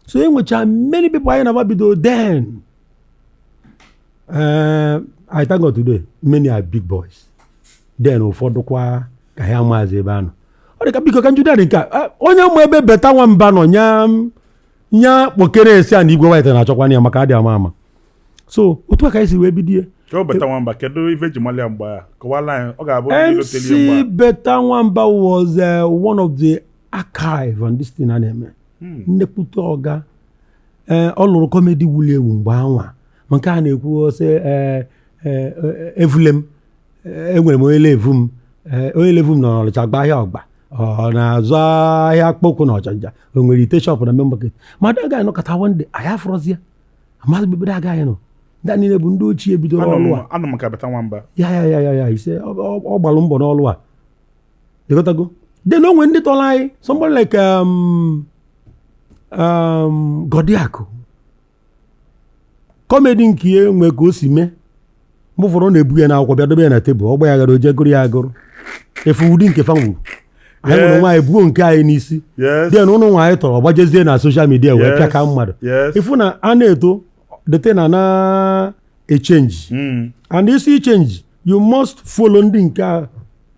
So enwecha many people anyị na-aba bido then. I thank God today, many are big boys. Then ụfọdụ kwa ka ha amaazị ebe a nọ. Ọ dị ka biko ka njụdị dị nke a, onye ma ebe Beta Nwamba nọ nya nya kpokere esi a na Igwe White na-achọkwa ya maka adị ama ama. So otu a ka anyị si wee bidie. Ka ọ Beta Nwamba, kedu ife eji mali ya mgbe a? Kọwala anyị, ọ ga-abụ ndị MC ilotelie mgbe a. Beta Nwamba was one of the archive on this thing a na-eme. Nnekwute ọga. Ee, ọ lụrụ comedy wuli ewu mgbe anwa, ma nke a na-ekwu sị, evule m, enwere m onye levu m, onye levu m nọ n'Ọnịcha gba ahịa ọgba, ọ na-azụ ahịa akpụkwụ na Ọchanja, o nwere ite shop na main market. Ma ada agaghị nọkọta one day anyị afụrọzi ya, amaghị ebe agaghị nọ. Ndị a niile bụ ndị ochie bidoro ọlụ a. Anụ m ka Beta Nwamba. Ya ya ya ya ya ise ọ gbalụ mbọ n'ọlụ a, ịghọtago. Then o nwere ndị tọrọ anyị, somebody like Godiakụ, comedy nke ya nwee ka o si mee. Mgbe ụfọdụ ọ na-ebu ya n'akwụkwọ bịa dobe ya na tebụl, ọ gba ya gara oje gụrụ ya agụrụ efu ụdị nke fanwuru anyị nwere nwaanyị buo nke anyị n'isi. Then ụnụ nwaanyị tọrọ gbajezie na social media wee pịaka mmadụ. Ifu na a na-eto dete na na echange, and isi change you must follow ndị nke a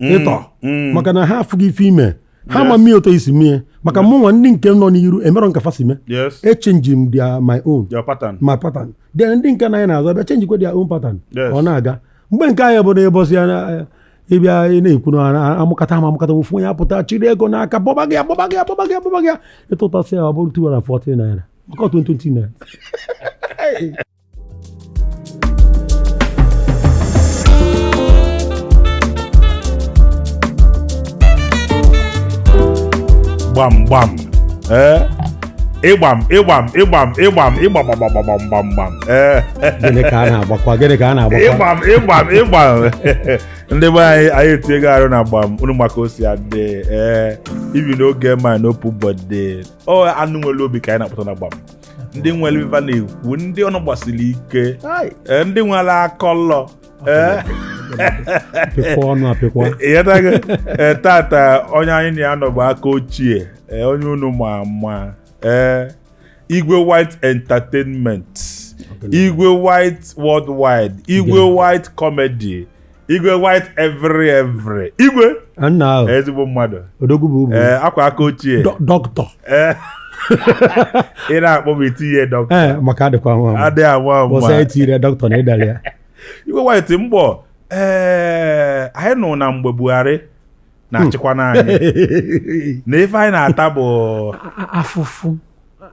ịtọ, maka na ha afụghị ife ime ha ma mmie ụtọ isi mie. Maka mụ nwa ndị nke nọ n'iru emerọ nka fasi mee. Echenji m their my own Your pattern. My pattern. Then ndị nke na anyị na-azụ bịa chenjikwa their own pattern. Yes. Ọ na-aga mgbe nke anyị bụ na ịbọsị ya na ịbịa ị na-ekwu na amụkata ama amụkata, ofu onye apụta chiri ego n'aka bọba gị abọba gị abọba gị abọba gị, ịtụtasị ya ọ bụrụ 240 naira maka 20 naira. Gbam gbam. Ee, ịgbam ịgbam ịgbam ịgbam ịgbam gbam gbam gbam gbam gbam. Ee. Gịnị ka a na-agbakwa? Gịnị ka a na-agbakwa? Ịgbam ịgbam ịgbam. Ndị be anyị, anyị etinyego arụ na gbam unu maka o si adị. Ee, ibi n'oge ma n'opu bọde ọ anụ nwere obi ka anyị na-akpọta na gbam, ndị nwere ife na-ekwu, ndị ọnụ gbasiri ike. Ee, ndị nwere akọlọ. Ee. Pịkwa ọnụ apịkwa. Ịghọtago? Ee, tata onye anyị na-anọ bụ aka ochie, ee, onye unu ma ama, ee, Igwe White Entertainment, Igwe White Worldwide, Igwe White Comedy, Igwe White every every Igwe. Nna ahụ. Ezigbo mmadụ. Odogwu bụ ubu. Ee, akwa aka ochie. Dọkịta. Ee, ị na-akpọ m itinye dọkịta. Ee, maka adịkwa nwa m. Adịghị ama ama. Bọsị anyị tinyere dọkịta na ịdara ya. Igwe White mgbọ, ee, anyị nụ na mgbe Buhari na-achịkwa n'anyị na ife anyị na-ata bụ afụfụ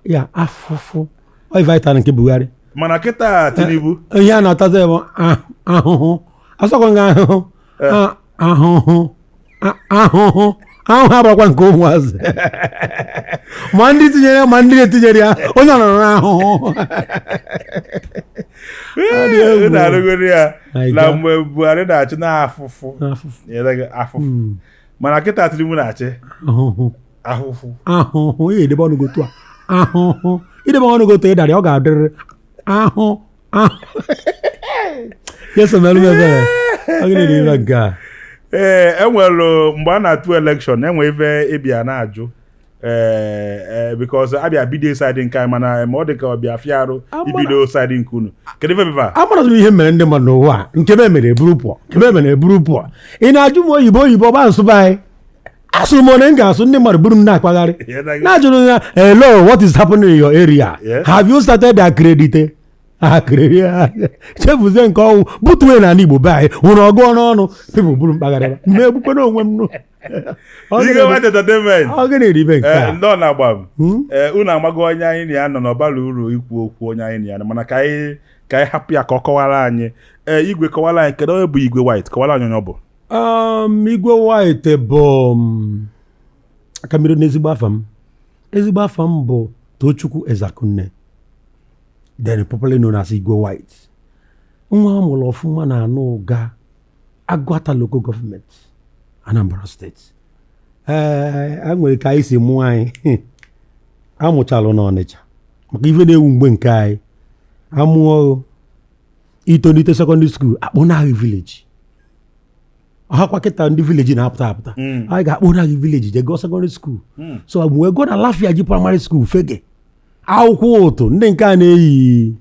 ya, afụfụ ọ ife anyị tara nke Buhari. Mana kịta Tinubu ihe a na-atazi bụ ahụhụ, asọkwa nga ahụhụ, ahụhụ, ahụhụ ahụhụ abụrụkwa nke ụmụazị, ma ndị tinyere ma ndị na-etinyere ya, onye ọ nọrọ n'ahụhụ. Ọ dị egwu. Ị na-arụgoro ya My na God. mgbe Buhari na-achị na afụfụ. Afụfụ. Nyere gị afụfụ, mana kịta Tinubu na-achị ahụhụ. Ahụhụ. Ahụhụ ị ga-edebe ọnụ gị otu a, ahụhụ idebe ọnụ gị otu ịdarị ọ ga-adịrịrị ahụ ahụ. Yeso melụ m ebere, ọ gịnị dị ime nke a? Ee, enwere mgbe a na-atụ election, enwe ife ịbịa na-ajụ, ee, because abịa bido side nke anyị, mana ma ọ dị ka ọ bịa fịa arụ ibido side nke unu. Kedu ife bịba? Amara m ihe mere ndị mmadụ n'ụwa a, nke m emere eburu pụọ, nke m emere eburu pụọ. Ị na-ajụ m oyibo, oyibo ọba nsụba anyị asụrụ m one m ga-asụ, ndị mmadụ buru m na-akpagharị na-ajụrụ ya, "Hello, what is happening in your area? Have you started accredite accredit?" Chefuzie nke ọnwụ butuwe n'ala Igbo be anyị hụrụ ọgụ ọnụ people buru mkpagharị mgbe egbukwana onwe m nụ. Ọ Igwe gịnị- White Entertainment. Ọ gịnị dị ibe nke Ee, a? ndị ọ na-agba m. Ee, unu amago onye anyị na ya nọ n'ọbara uru ikwu okwu onye anyị na ya nọ, mana ka anyị hapụ ya ka ọ kọwara anyị. Ee, Igwe, kọwara anyị kedu onye bụ Igwe White, kọwara anyị onye ọ bụ. Igwe White bụ aka mmiri n'ezigbo afa m. Ezigbo afa m bụ Tochukwu Ezeakunne, then popularly known as Igwe White. Nwa a mụrụ ọfụma na anụ ụga Agụata Local Government, Anambra State. Ee, a nwere ka anyị si mụọ anyị, amụchalụ n'Ọnịcha maka ife na-ewu mgbe nke anyị amụọ itolite secondary school akpọnaghị village ọhakwa kịta ndị village na-apụta apụta. Anyị ga-akpọnaghị village je gụọ secondary school. So wee gụọ na Lafiaji Primary School, Fege. Akwụkwọ ụtụ, ndị nke a na-eyi,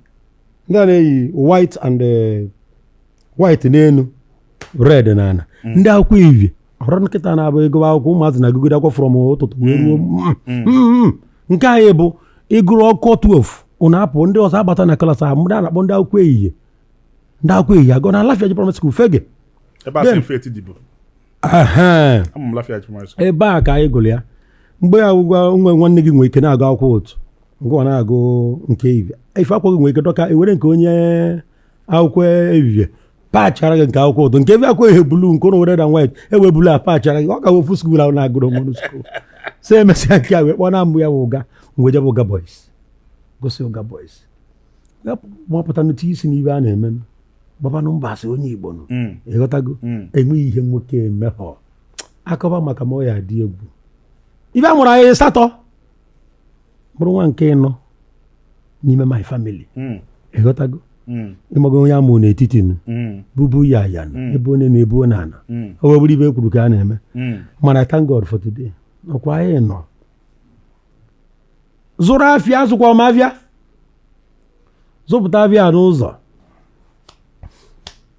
ndị a na-eyi white and white n'elu, red n'ala, ndị akwụkwọ ivie ọrụ nkịta na-abụ ego akwụkwọ ụmụazị na-agụgide akwụkwọ from ụtụtụ wee ruo Nke anyị bụ ịgụrụ ọkụ 12, ụnụ apụ, ndị ọzọ abata na class ahụ, ndị a na-akpọ ndị akwụkwọ ehihie, ndị akwụkwọ ehihie agụ na Lafiaji Primary School, Fege. Ebe a Then- sị Faith dịbụ. Ehe. Ama m Lafiaji Primary School. Ebe a ka anyị gụrụ ya. Mgbe ya gwa nwe nwanne gị nwere ike na-agụ akwụkwọ otu ngwa na-agụ nke ehihie, ife akwụkwọ gị nwere ike dọka, ewere nke onye akwụkwọ ehihie pachara gị nke akwụkwọ ụtụ, nke ebe akwụkwọ ehihie blue, nke ụnụ red and white, ewe blue a pachara gị. Ọ ka ofu school ahụ na-agụrụ mụrụ school. So emesịa nke a wee kpọọ na mbụ ya bụ ụga mgbe jebe Ụga Boys, gosi Ụga Boys ya mapụta n'otu isi n'ibe a na-eme, gbabanụ mba, asị onye Igbo nọ. Ịghọtago? Mm. Enweghị ihe nwoke emeghọ akọba maka ma ọ ya dị egwu. Ibe a mụrụ anyị asatọ, bụrụ nwa nke ịnọ n'ime my family. Ịghọtago? Mm. Ịmago onye amụ n'etiti nụ, bubu ya ya nụ, ebe onye na-ebu onye ana. O wee bụrụ ibe ekwuru ka a na-eme. Mana thank God for today, ọkwa anyị nọ zụrụ afịa, zụkwa m afịa, zụpụta afịa n'ụzọ.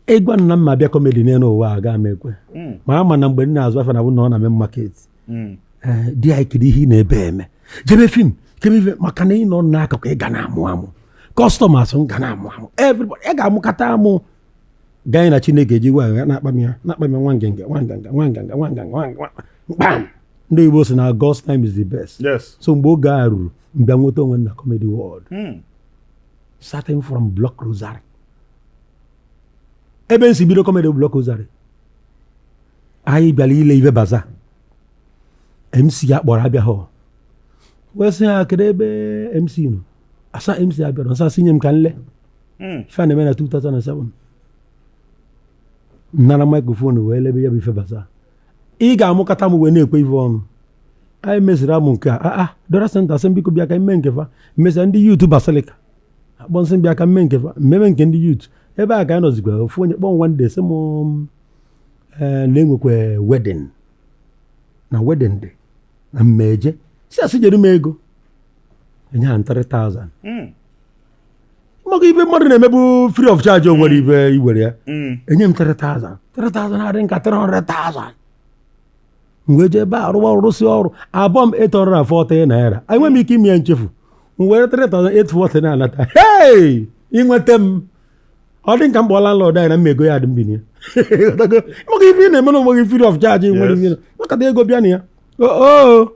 Ịgwa nna m ma bịa comedy n'elu ụwa a, aga m ekwe. Ma ama na mgbe m na-azụ afịa na bụ na ọ na main market. Ee, di anyị, kedu ihe ị na-ebe eme? Jebe film, jebe ife, maka na ị nọ n'akụkụ, ị ga na-amụ amụ, customers m ga na-amụ amụ, everybody ị ga-amụkata amụ gaa na Chineke ji gwa ya na-akpa m ya, na-akpa m ya, nwa nganga, nwa nganga, nwa nganga, nwa nganga, nwa nganga, kpam. Ndị Igbo si na God's time is the best. Yes. So mgbe oge a ruru, mbịa nweta onwe m na comedy world, starting from Block Rosary. Ebe m si bido comedy bụ Block Rosary. Anyị bịara ile ibe baza, MC ya kpọrọ abịa họ, wee sị ha, kedu ebe MC nọ? Asa MC abịara nsọ, asị nye m ka nle. Ife a na-eme na 2007, nara microphone wee lebe ya bụ ife baza. Ị ga-amụkata m wee na-ekwe ife ọnụ. Anyị meziri amụ nke a, ah, Dora Center sị m biko bịa ka mme nke fa. Mesịa ndị youth Basilica akpọ nsị m bịa ka mme nke fa, mmemme nke ndị youth. Ebe a ka anyị nọzikwa, ofu onye kpọọ m one day, sị m ee, na-enwekwa wedding, na wedding dị na mmeje, si asị jere m ego enye ha 3000. Maka ife mmadụ na-emebu free of charge, o nwere ife iwere ya. Enye m 3000, 3000 adị nka 300,000. M wee jee ebe a rụwa ọrụ, rụsị ọrụ abụọ m 840 naira. Enwe m ike ime ya nchefu, m were 3840 na-anata. Hey, inweta m, ọ dị nka m kpọọ landlord anyị na mma ego ya dị mbinye. Maka ife ị na-eme na onwe gị free of charge, nwere ife makata ego bịa na ya. O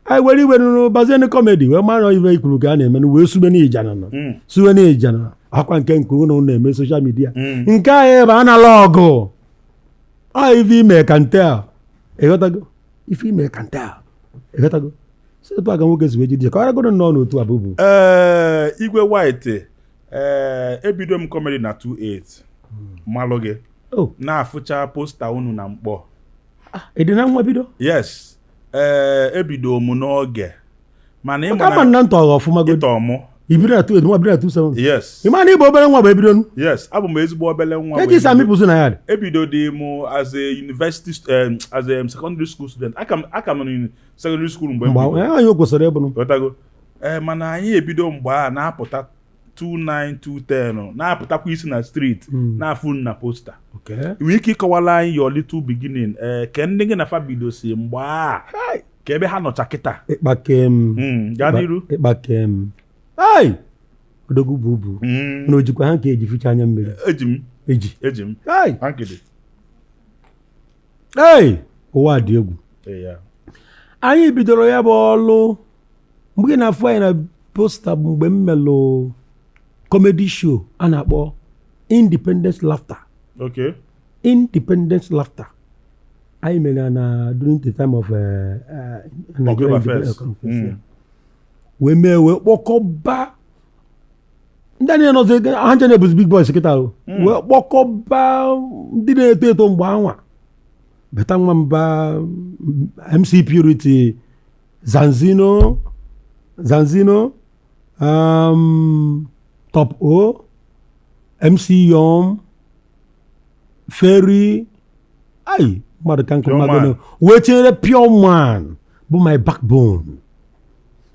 anyị were iwe nụrụ bazie ndị comedy wee mara ife ikwuru ka a na-eme, wee sube n'ijana nọ, sube n'ijana akwa nke unu na-eme social media. Nke anyị bụ analog ọ ife ime ka nte a, ịghọtago? Ife ime ka nte a, ịghọtago? So etu a ka nwoke si wee jide ka ọ ragoro nnọọ n'otu a bụbu. Ee, Igwe White, ee, ebido m comedy na 28 malụ gị o na-afụcha poster unu na mkpọ. Ịdị na nwa bido? Yes, ee, ebido m n'oge, mana maka ịma ama na na ntọ ọfụma go. Ịtọ mụ. Ibido na 28, nwa bido na 27. Yes. Ị ma na ịbụ obere nwa bụ ebido? Yes, abụ m ezigbo obele nwa. Eji isi amịpụsị na ya dị. Ebido dị m as a university as a secondary school student. Aka m nọ na secondary school mgbe m mgbe bidoro. anyị o kwesịrị ịbụrụ. Ghọtago? Ee, mana anyị ebido mgbe a na-apụta 29210, na-apụtakwa isi na street, na-afụ na poster. Nwere ike ịkọwala anyị your little beginning, ee, ke ndị gị na fa bido si mgbe a, ka ebe ha nọcha kịta? Ịkpake m. Gaa n'iru. Ịkpake m. Ai, odogwu bụ ubu. Na ojikwa ha nke eji ficha anya mmiri. Eji m. Eji. Eji m. Ai. Hankidi. Ei, ụwa dị egwu. Ee, ya. Anyị bidoro ya bụ ọlụ mgbe ị na-afụ anyị na poster bụ mgbe m melụ comedy show a na-akpọ Independence Laughter. Independence Laughter anyị mere ya na during the time of Nigeria October Independence first. Conference, yeah. Wee mee, wee kpọkọba ndị a na-anọzi ha nche na-ebuzi big boys kịta o, wee kpọkọba ndị na-eto eto mgbe anwa, beta nwamba, MC Purity, Zanzino, Zanzino, Top O, MC Yom, Ferry, ai, mmadụ ka nkụ Pure mmadụ Man. Wee tinyere Pure Man bụ my backbone.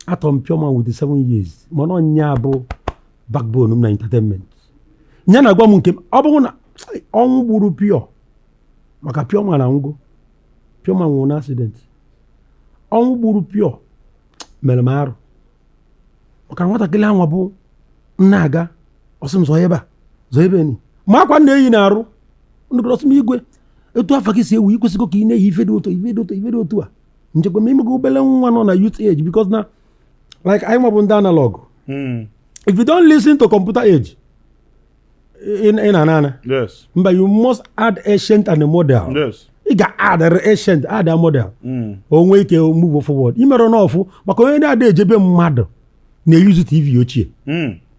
Atọ m Pure Man with 7 years, mana ọnya bụ backbone m na entertainment. Nya na-agwa m nke m, ọ bụrụ na ọnwụ gburu Pure, maka Pure Man anwụgo, Pure Man nwụrụ na accident. Ọnwụ gburu Pure mere m arụ, maka na nwatakịrị anwa bụ m na-aga, ọsị m zọọ ebe a, zọọ ebe ni ma akwa m na-eyi na-arụ ndị ọsị m, "Igwe, etu afọ gị si ewu, ikwesịgo ka ị na-eyi ife dị otu, ife dị otu, ife dị otu a." Nchekwa m imego obele nwa nọ na youth age, because na like anyị nwabụ ndị analog. If you don't listen to computer age, ị na ana. Mba, you must add ancient and a model. Ị ga-add ancient, add a model. O nwee ike move forward. Imere n'ọfụ maka onye na-ada ejebe mmadụ na-eyuzu TV ochie.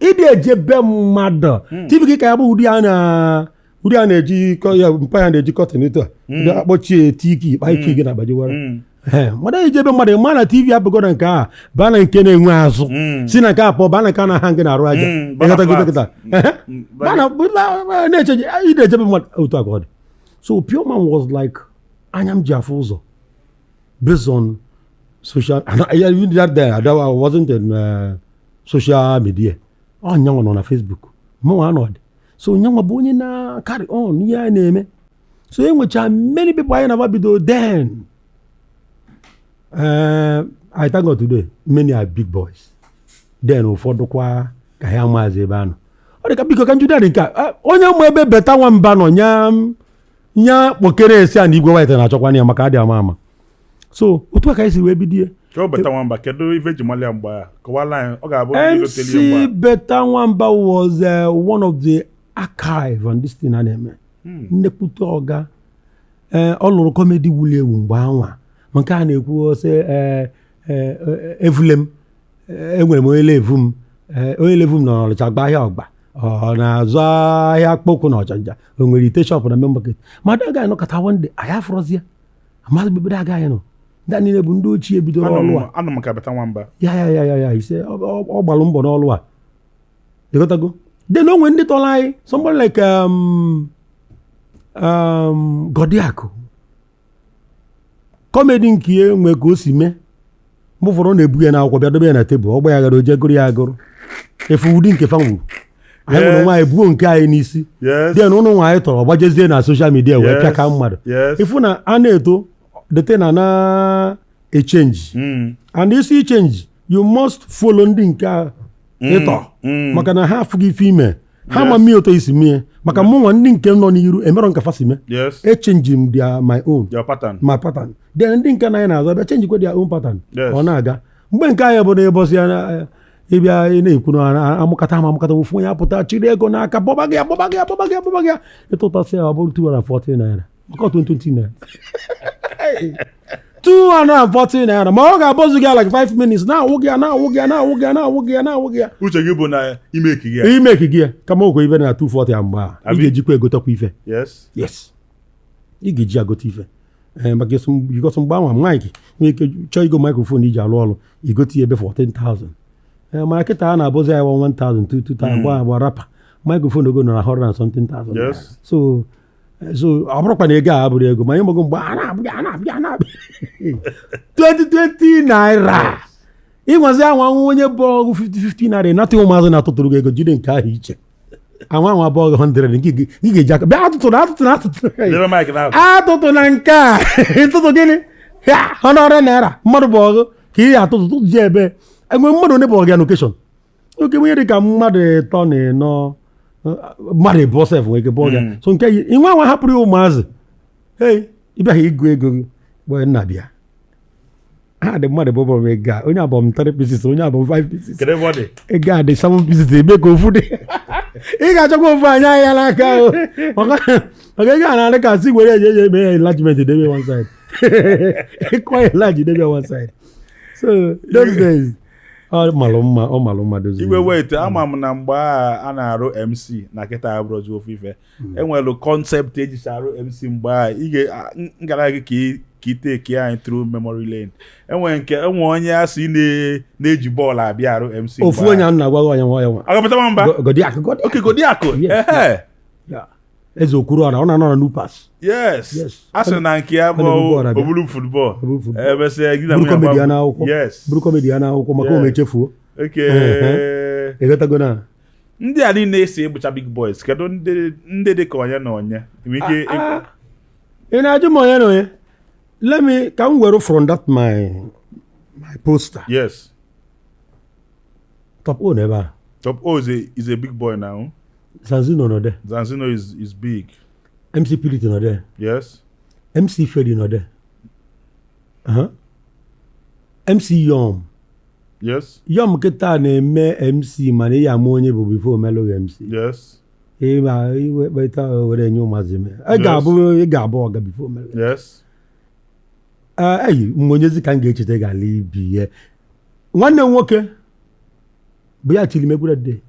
Ịdị ejebe mmadụ, TV gị ka ya bụ ụdị a na ụdị a na-eji ya mpa ya na-eji curtain etu a, ụdị akpọchie eti ike ịkpa ike gị na-agbajiwara. Ee, mmadụ ejebe mmadụ ma na TV abụgo na nke a baa na nke na-enwe azụ, si na nke a pụọ baa na nke a na-aha gị na-arụ aja. Baa na Ịghọtago flat. kịta? Ehe. Baa na na-echeje ị na-ejebe mmadụ otu a ka ọ dị. So Pure Man was like anya m ji afụ ụzọ based on social and even that day I wasn't in social media. Ọ nyanwa nọ na Facebook, mụnwa anọdị. So nyanwa bụ onye na carry on ihe a na-eme. So enwecha many people anyị na bido then. I thank God today many are big boys. Then ụfọdụ kwa ka ya maazị ebe a nọ. Ọ dị ka biko ka njude dị nke a, onye ma ebe Beta Nwamba nọ nya nya kpokere esi a na Igwe White na-achọkwa ya maka adị ama ama. So otu a ka anyị si wee bidie. Ka o Beta Nwamba, kedu ife eji mali ya mgbe a? Kọwala anyị, ọ ga-abụ ndị gotere ya MC mgbe a. Beta Nwamba was one of the archive on this thing a na-eme. Nnekwute ọga. Ee, ọ lụrụ comedy wuli ewu mgbe anwa, ma nke a na-ekwu sị, evule m, enwere m onye levu m, onye levu m nọ n'Ọnịcha gba ahịa ọgba, ọ na-azụ ahịa akpụkwụ na Ọchanja, o nwere ite shop na main market. Ma ada agaghị nọkọta one day anyị afụrọzi ya, amaghị ebe agaghị nọ. Ndị a niile bụ ndị ochie bidoro Anọ ọrụ m a. Anọ m ka Beta Nwamba. Ya ise ọ gbalụ mbọ n'ọlụ a, ịghọtago? Then o nwere ndị tọrọ anyị, somebody like Godiakụ, comedy nke ya nwee ka o si mee. Mgbe ụfọdụ ọ na-ebu ya n'akwụkwọ bịa dobe ya na tebụl, ọ gba ya gara oje gụrụ ya agụrụ efu ụdị nke fa nwuru. Anyị nwere nwaanyị buo nke anyị n'isi. Then ụnụ nwa anyị tọrọ gbajezie na social media wee pịaka mmadụ. Ịfụ na a na-eto dete na na e-change and isi change, you must follow ndị nke a ịtọ maka na ha afụghị ife ime ha ma mmie otu isi mie. Maka mụ nwa, ndị nke nọ n'iru emerọ nka fa si mee. E-change m their my own Your pattern. my pattern. Then ndị nke na anyị na-azọ bịa change their own pattern. Ọ na-aga mgbe nke anyị bụ na ịbọsị ya na ịbịa ị na-ekwu na amụkata ama amụkata, ofu onye apụta chiri ego n'aka bọba gị, abọba gị, abọba gị, abọba gị, ịtụtasị ya ọ bụrụ 240 naira, maka 20 naira, 240 naira, ma ọ ga-abọzu gị like 5 minutes na-awụ gị ya, na-awụ gị ya, na-awụ gị ya, na-awụ gị ya, na-awụ gị ya. Uche gị bụ na ime ekige ya. Ime ekige ya kama okwe ife na 240 ya mgbe a ị Abi? ga-ejikwa egotekwa ife. Yes, ị ga-eji agote ife. Ee, maka because mgbe anwa mic nwere ike chọọ igo microphone iji arụ ọrụ, igote ya ebe 14,000. Ee, mana kịta a na-abụzi ya 1,000, 2,000. Mgbe agba rapa microphone ogo nọ na 100 and something thousand. So ọ bụrụkwa na ego a abụrụ ego, ma ịmago mgbe a na-abịa a na-abịa a na-abịa 20 naira, ịnwazi anwa nwa onye bụ ọgụ 50 50 naira ịnata ụmụazị na-atụtụrụ gị ego, jide nke ahụ iche anwa anwa bụ ọgụ 100 nke gị ga-eji aka bịa atụtụrụ atụtụrụ atụtụrụ. Debe mic na Atụtụ na nke a, ntụtụ gịnị ya 100 naira mmadụ bụ ọgụ ka ị atụtụ tụtụ ji ebe enwe mmadụ onye bụ ọgụ ya n'occasion oke nwunye dị ka mmadụ ịtọ na ịnọ, mmadụ ịbụọ sef nwere ike bụọ ya. So nke yi inwe anwa hapụrụ ya ụmụazị, hey, ịbịaghị ịgụ ego gị gbaa nna bịa ha dị mmadụ bụbọrọ m ego a, onye abụọ m 3 pieces, onye abụọ m 5 pieces. Kedu ebe ọ dị? Ego a dị 7 pieces, ebe ka ofu dị ị ga-achọkwa ofu anya ya n'aka o. Maka ego a na-adị ka si were eje eje eme ya enlargement debe one side, ịkọ ya enlarge debe one side. So those days, ọ malụ mma, ọ malụ mma those Igwe days. Wait, ama m na mgbe a na-arụ MC na kịta abụrụzi ofu ife. Enwelu concept ejicha arụ MC mgbe a ị ngara gị ka ị take anyị through memory lane. Enwe nke enwe onye a sị na-eji bọọlụ abịa arụ MC Ofu onye a na-agwa gị, onye nwa ya nwa Agapụta Nwamba. Godiakụ, Godiakụ. Oke Godiakụ. Yes. Ehe. Yeah. Eze Okwuruọra, ọ na-anọ na Nupas. Yes. A sị na nke ya bụ Ọ na-ebu bọọlụ abịa. obulu football. Obulu football. Emesịa gị na Buru nwunye comedy ya agba- n'akwụkwọ. Yes. Buru comedy ya n'akwụkwọ maka o echefuo. Okay. Ịghọtago na Ndị a niile esi egbucha big boys, kedu ndị dị ka onye na onye nwere ike? Ah, ị na-ajụ m onye na onye? Let me ka m were from that my poster. Top O n'ebe a. Top O is a big boy now. Zanzino nọ there. Zanzino is big. MC Piriti nọ there. MC Fedi nọ there. MC Yom. Yom kịta na-eme MC, mana ị ya ama onye bụ before omelụghị MC. Ịma iwe kpeta were nye ụmụazị mee. Ị ga-abụ, ị ga-abụ ọga before omelụghị. Eyi mgbe onyezi ka m ga-echeta gala ibi ya. Nwanne m nwoke bụ ya tiri m egwu that day.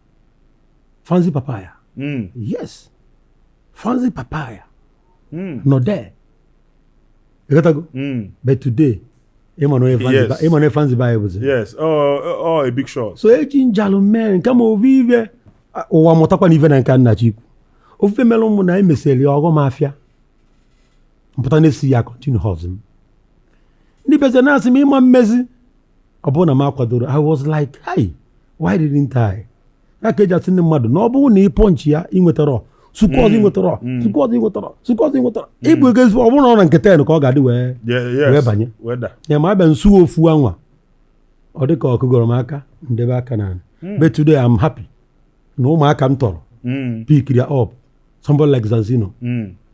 Fancy Papaya. Yes. Fancy Papaya. Nọ there. Ịghọtago? Mm. But today, ịma na onye Fancy ịma na onye Fancy Papaya bụzi. Yes. Oh, a big shot. So eji njalụ mee nke ma ofu ive ụwa mụtakwa na ive na nke nna chikwu ofufe mere ụmụ na emesịrị ya ọghọm afịa mpụta na-esi ya continue hustle m. Ndị beze na-asị m ịma mmezi ọ bụrụ na m akwadoro. I was like, "Hey, why didn't I?" Ya ka eji asị ndị mmadụ na ọ bụrụ na ị punch ya, ịnwetara sukwu ọzọ, ịnwetara sukwu ọzọ, ịnwetara sukwu ọzọ, ịnwetara ịbụ ego ezigbo. Ọ bụrụ na ọ na nke 10 ka ọ ga-adị wee wee banye. Weather. Ya ma abịa nsu ofu anwa, ọ dị ka ọkụ gọrọ m aka ndebe aka na. But today I'm happy na ụmụaka m tọrọ pick ya up. Somebody like Zanzino,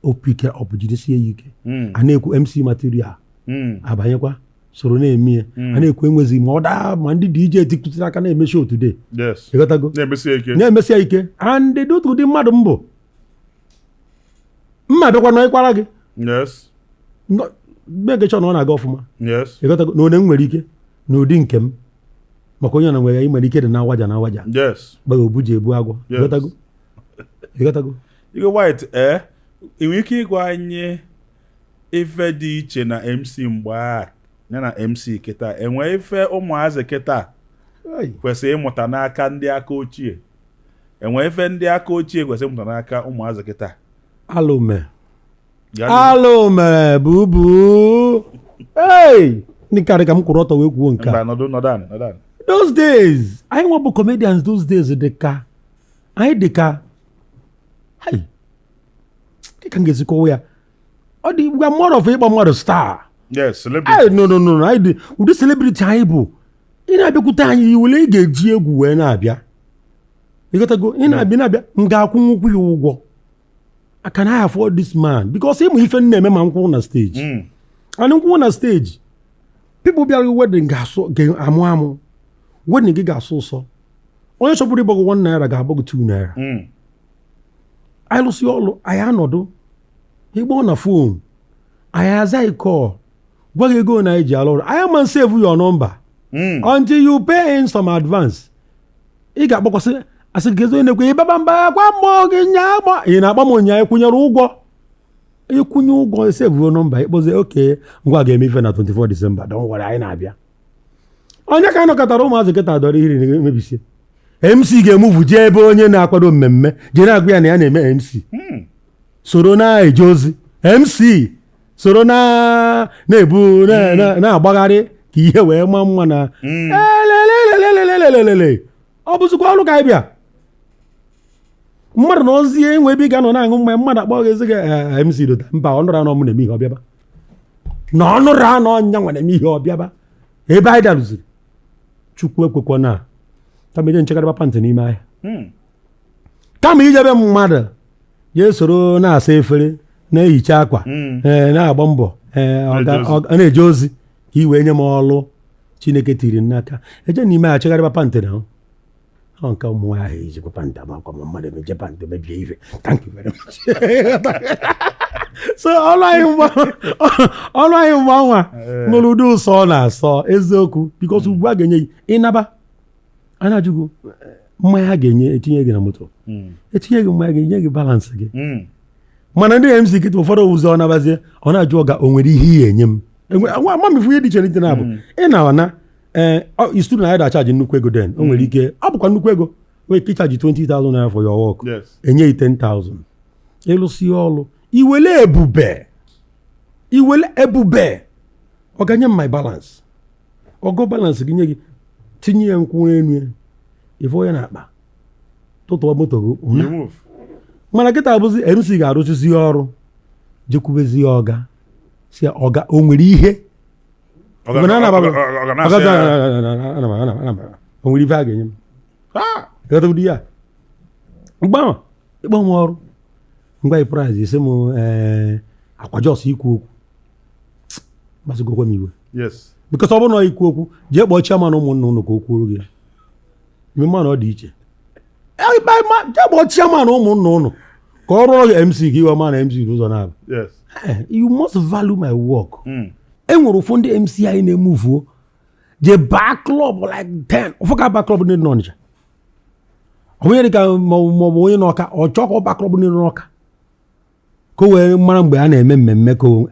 o pick ya up, jidesie ya ike. A na-ekwu MC material, abanyekwa soro na-eme ya. A na-ekwu enwezi ma ọ daa ma ndị DJ tikụtiri aka na-eme show today. Ịghọtago? Na-emesi ike. Na-emesi ya ike. And otu ụdị mmadụ m bụ mma bịakwa nọịkwara gị megecha na ọ na-aga ọfụma. Ịghọtago? Na one m nwere ike na ụdị nke m, maka onye na nwere ya, ị nwere ike dị na awaja na awaja gbaga obu ji ebu agwọ. Ịghọtago? Ịghọtago? Igwe White, ị nwere ike ịgwa anyị ife dị iche na MC mgbe a ya na MC kịta? Enwee ife ụmụazị kịta kwesịrị ịmụta n'aka ndị aka ochie? Enwee ife ndị aka ochie kwesịrị ịmụta n'aka ụmụazị kịta? Alụ mee. Gaa n'ihu. Alụ mere bubu. Hey! Ndị karị ka m kwụrụ ọtọ wee kwuo nke a. Mba, nọdụ nọdụ anị, nọdụ anị. Those days anyị nwa bụ comedians, those days dị ka anyị dị ka, hey, ka m ga-esi kọwa ya, ọ dị gwa more of ịkpọ mmadụ star. Yes, celebrity. Ay, no, no, no, no, anyị dị ụdị celebrity anyị bụ ị na-abịakwute anyị iwele ị ga-eji egwu wee na-abịa. Ịghọtago? Ị na-abịa na-abịa, m ga-akwụ nwụkwụ ya ụgwọ. I can I afford this man? Because ịmụ ife m na-eme ma m kwụrụ na stage. And nkwụ na stage, people bịara wedding ga-asụ ga-amụ amụ, wedding gị ga-asụ ụsọ. Onye chọpụrụ ịgbagọ 1 naira ga-agbagọ 2 naira. Anyị lụsị ọlụ, anyị anọdụ ịgbọ na phone, anyị azaghị call, gwa gị ego na anyị ji alụ ọrụ. Anyị ama save your number until you pay in some advance. Ị ga-akpọkwasị asị gị onye na-ekwe ịbaba mba gwa mmụọ gị nya agba ị na-akpa m ụnyaahụ ịkwụnyere ụgwọ, ịkwụnye ụgwọ, save number, ịkpọzie oke ngwa ga-eme ife na 24 December. Don't worry, anyị na-abịa. Onye ka anyị nọkọtara ụmụazị kịta dọrọ iri na-emebisie MC ga-emuvu jee ebe onye na-akwado mmemme jee na-agwa ya na ya na-eme MC, soro na-eje ozi MC, soro na na-ebu na-agbagharị ka ihe wee maa mma na elelelelelelelele. Ọ bụzikwa ọrụ ka anyị bịa mmadụ na ozie enwe ebe ị ga-anọ na-aṅụ mmanya, mmadụ akpọ gị ezi gị, "Eh, MC dota mba ọnụrụ anọ m na-eme ihe ọbịaba na ọnụrụ anọ ọnya nwa na-eme ihe ọbịaba." Ebe anyị darụziri, Chukwu ekwekwa na kama ije nchekọrịba pantị n'ime ahịa, kama ijebe mmadụ jee soro na-asa efere, na-ehicha akwa, ee, na-agba mbọ, ee, Na-eje ozi. Na-eje ozi ka i wee nye m ọlụ Chineke tiri m n'aka, eje n'ime ahịa chegharịba pantị na ọ nke ụmụ nwaanyị ahụ ejikwa pantị amakwa ma mmadụ emeje pantị mebie ife. Thank you very much. So ọlụ anyị mgbanwa nwere ụdị ụsọ ọ na-asọ eziokwu, because ugbu a ga-enye gị ịnaba a na-ajụgụ mmanya, a ga-enye etinye gị na moto, etinye gị mmanya, ga-enye gị balance gị. Mana ndị MC kịta ụfọdụ owuzi ọ nabazie, ọ na-ajụ ọga o nwere ihe ihe enye m. Nwa ama ihe dị iche n'iche na-abụ ị na na ee isturu na ya da-achaji nnukwu ego. Den o nwere ike ọ bụkwa nnukwu ego nwere ike ịchaji 20,000 naira for your work, enye gị 10,000. Ịlụsị ọlụ, iwele ebube, iwele ebube, ọ ga-nye m my balance, ọgọ balance gị nye gị, tinye ya nkwụ n'elu ya, ife onye na-akpa tụtụọ moto gị ụna. You move. Mana kịta abụzi MC ga-arụchizi ọrụ, jekwubezi ọga, si ya, ọga, o nwere ihe Ọ ga na-asị ọga ya, o nwere ife a ga-enye m. Ah! Ịghọtagodi ya? Mgbe ahụ ịkpọ m ọrụ ngwa prize, isi m ee, akwa jos ikwu okwu gbasogokwa m iwe. Because ọ bụrụ na ikwu okwu, jee kpọọ chairman ụmụnna ụnụ ka o kwuoro gị mma na ọ dị iche. Jee kpọọ chairman ụmụnna ụnụ ka ọ rụọrọ gị MC, ka iwe ma na MC n'ụzọ na-abụ. You must value my work. E nwere ụfọdụ ndị MC anyị na-emuvuo jee baa club like 10, ụfọdụ ka baa club ndị nọ n'Ọnịcha, onye dị ka ma ọ bụ onye n'Ọka, ọ chọọ ka ọ baa club ndị nọ n'Ọka ka o wee mara mgbe a na-eme mmemme ka o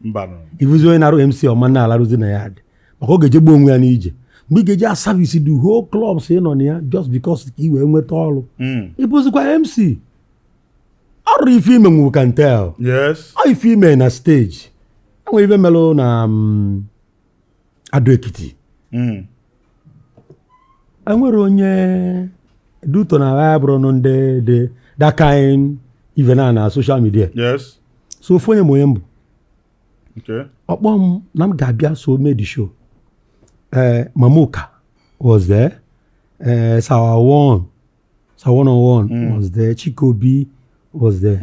Mba nọ. Ibuzi onye na-arụ MC ọma na-alarụzi na ya dị maka ọ ga-eje gbuo onwe ya n'ije mgbe ị ga-eji a service the whole clubs ị nọ na ya just because ka ị wee nweta ọrụ. Ịbụzikwa MC ọrụ ife ime nwu can tell. Ọ ife ime na stage, enwere ife melụ na Ado Ekiti. Enwere onye duto na ya bụrụ nụ ndị dị that kind even na social media. So ofu onye ma onye mbụ ọkpọ m na m ga-abịa, so mee the show. Mamuka was there, Sawa One, Sawa One on One was there, Chikobi was there.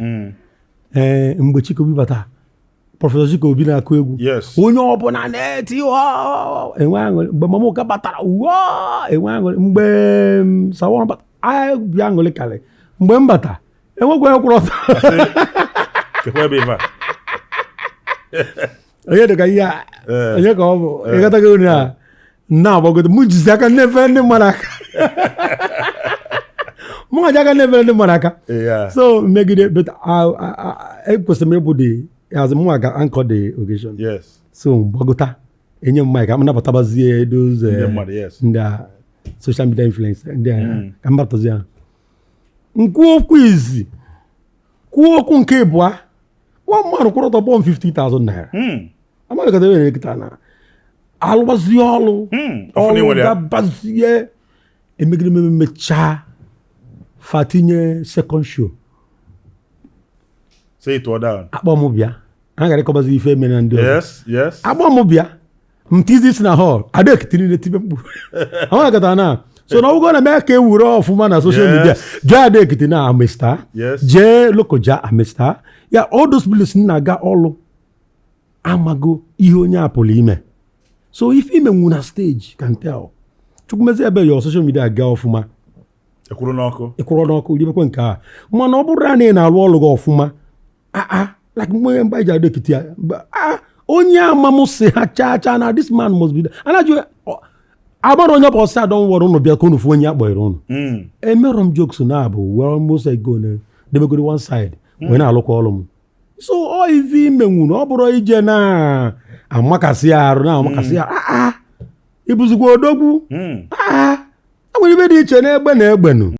Mgbe Chikobi bata, Professor Chikobi na-akụ egwu, onye ọbụla na-eti "Waa!" Enwe aṅụrị. Mgbe Mamuka batara, "Waa!" Enwe aṅụrị. Mgbe Sawa One bata, anyị bịa aṅụrị karị. Mgbe m bata, enwekwa onye kwụrụ ọtọ. Kekwa ebe ife a. Onye dịka ihe a, onye ka ọ bụ ịghọtago unu a na-agbagote mụ jizi aka na-efere ndị mmadụ aka, mụ nwa ji aka na-efere ndị mmadụ aka. So megide, but ekwesịrị m ịbụ the as mụ ga anchor the occasion. So mgbagota, enye m mic, m nabatabazie those Ndị mmadụ, yes. ndị a social media influencer, ndị a ka m batazie ha, nkwu okwu izi, kwuo okwu nke ịbụa, nwa mmadụ kwụrụ ọtọ bọm 50,000 naira. Amalekọta ebe kịta na alụgbazie ọlụ. Ọfụ na ị Ọlụ nwere ya. gabazie, emegide ememe, mechaa, fatinye second show. Say it all down. Akpọ m bịa, ha gara ịkọbazi ife mere na ndị ọzọ. Akpọ m bịa, m tizi si na hall ada ekiti niile tibe mkpu. Amalekọta na so na ọbụgo na mee ka e wuru ọfụma na social media, jee ada ekiti na amista, jee Lokoja amista ya, all those places na-aga ọlụ, amago ihe onye a pụrụ ime. So ife ime nwu na stage can tell. Chukwumezi ebe your social media gaa ọfụma, Ekwuru n'ọkụ. Ịkwụrụ n'ọkụ ribekwe nke a. Mana ọ bụrụ na ị na-arụ ọrụ gị ọfụma, aa, like mgbe mgbe ji Ado Ekiti ya, ah, onye amam si ha chaa chaa na this man must be there. Anajụ agbara onye bụ ọsị adọ nwere ụnụ bịa ka unu fụ onye akpọrọ ụnụ. Emerọ m jokes na abụ were almost ego na debegoro one side wee na-alụkwa ọrụ m. So ọ ife imenwu na ọ bụrụ ije na amakasị arụ na amakasị arụ, ah, ịbụzikwa odogwu. Ah, enwere ibe dị iche na egbe na egbenu.